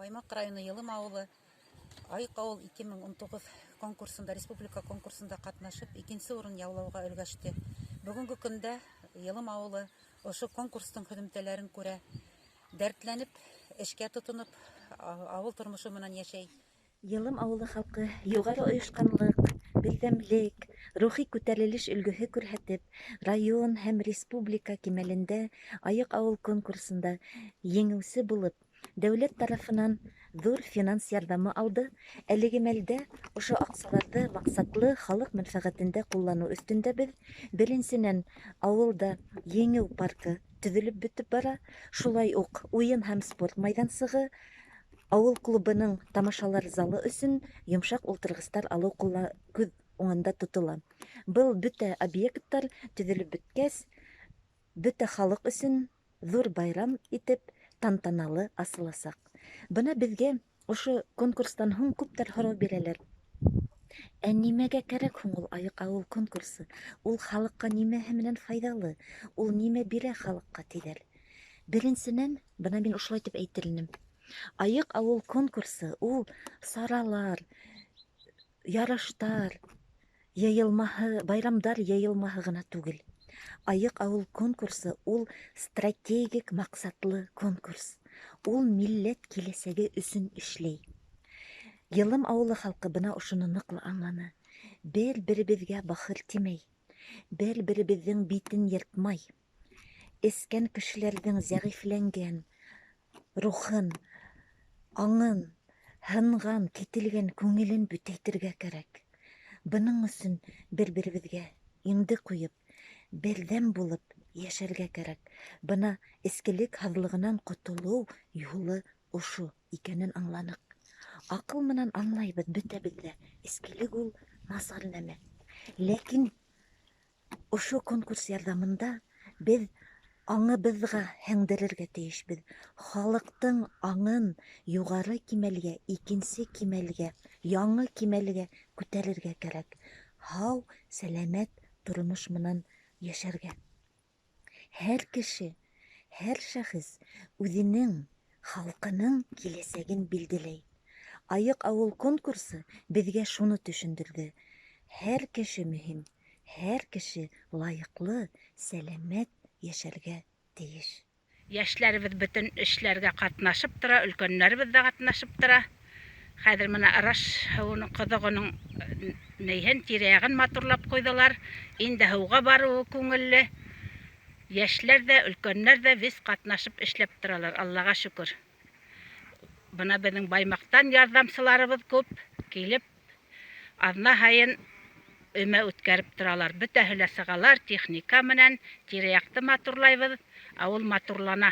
Баймаҡ районы Йылым ауылы Айыҡ ауыл 2019 конкурсында, республика конкурсында ҡатнашып, икенсе урын яулауға өлгәште. Бөгөнгө көндә Йылым ауылы ошо конкурстың һөҙөмтәләрен күрә, дәртләнеп, эшкә тотоноп, ауыл тормошо менән йәшәй. Йылым ауылы халҡы юғары ойошҡанлыҡ, берҙәмлек, рухи күтәрелеш өлгөһө күрһәтеп, район һәм республика кимәлендә Айыҡ ауыл конкурсында еңеүсе булып, дәүләт тарафынан ҙур финанс ярҙамы алды. Әлеге мәлдә ошо аҡсаларҙы маҡсатлы халыҡ мәнфәғәтендә ҡулланыу өҫтөндәбеҙ. Беренсенән, ауылда Еңеү паркы төҙөлөп бөтөп бара, шулай уҡ уйын һәм спорт майҙансығы, ауыл клубының тамашалар залы өсөн йомшаҡ ултырғыстар алыу күҙ уңында тотола. Был бөтә объекттар төҙөлөп бөткәс, бөтә халыҡ өсөн ҙур байрам итеп тантаналы асыласаҡ. Бына беҙгә ошо конкурстан һуң күптәр һорау бирәләр. Ә нимәгә кәрәк һуң ул Айыҡ ауыл конкурсы? Ул халыҡҡа нимәһе менән файҙалы? Ул нимә бирә халыҡҡа, тиҙәр. Беренсенән, бына мин ошолай тип әйтер инем. Айыҡ ауыл конкурсы ул саралар, ярыштар йыйылмаһы, байрамдар йыйылмаһы ғына түгел. Айыҡ ауыл конкурсы ул стратегик маҡсатлы конкурс. Ул милләт киләсәге өсөн эшләй. Йылым ауылы халҡы бына ошоно ныҡлы аңланы. Бер-беребеҙгә бахыр тимәй, бер-беребеҙҙең битен йыртмай. Эскән кешеләрҙең зәғифләнгән рухын, аңын, һынған, кителгән күңелен бөтәйтергә кәрәк. Бының өсөн бер-беребеҙгә иңде ҡуйып, берҙәм булып йәшәргә кәрәк. Бына эскелек һаҙлығынан ҡотолоу юлы ошо икәнен аңланыҡ. Аҡыл менән аңлайбыҙ бөтәбеҙ ҙә, эскелек ул насар нәмә. Ләкин ошо конкурс ярҙамында беҙ аңыбыҙға һеңдерергә тейешбеҙ. Халыҡтың аңын юғары кимәлгә, икенсе кимәлгә, яңы кимәлгә күтәрергә кәрәк. Һау, сәләмәт тормош менән йәшәргә. Һәр кеше, һәр шәхес үҙенең халҡының киләсәген билдәләй. Айыҡ ауыл конкурсы беҙгә шуны төшөндөрҙө. Һәр кеше мөһим, һәр кеше лайыҡлы, сәләмәт йәшәргә тейеш. Йәшләребеҙ бөтөн эшләргә ҡатнашып тора, өлкәндәребеҙ ҙә ҡатнашып тора. Хәҙер бына Ыраш һыуының ҡоҙоғоноң нейһен, тирә-яғын матурлап ҡуйҙылар. Инде һыуға барыуы күңелле. Йәшләр ҙә, өлкәндәр ҙә весь ҡатнашып эшләп торалар, Аллаға шөкөр. Бына беҙҙең Баймаҡтан ярҙамсыларыбыҙ күп, килеп аҙна һайын өмә үткәреп торалар. Бөтәһе лә сығалар техника менән, тирә-яҡты матурлайбыҙ, ауыл матурлана.